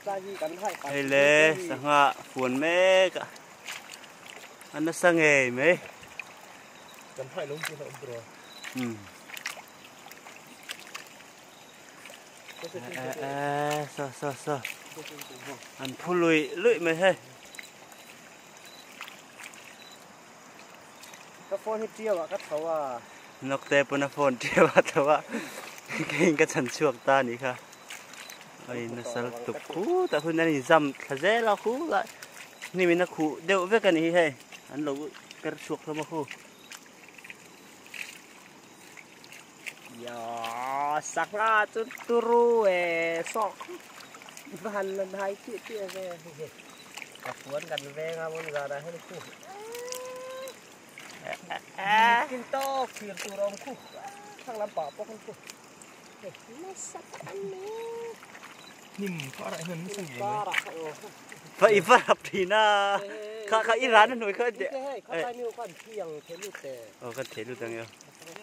Hei le sangha fuan mek a a nasa ngei mai. Umm. Saw saw saw an phu luih luih mai hei. Ka phone hi tiau ah ka tho a. Nokte pawn a phone tiau ah tho a keiin ka chhan chhuak ta anih kha. Oi nasa lutuk khu tah hun an inzam thla zel a khu lai hnim in a khuh deuh vek anih hi hei an lo per chhuak hlawm a khu. Ya sangha chu turu e sawk van la nai chiah chiah ve hei ka fuan kan veng a mun zan ah hian khu kin tawk thlir tur a awm khu thlang lam pah pawh khan khu hei nasa tak an ni hnim karah hian nasa ngei mai va i va rap thin a kha kha i ran a hnuai kha hei kha lai mi khan thi ang thei lut te aw kan thei lut ang eo.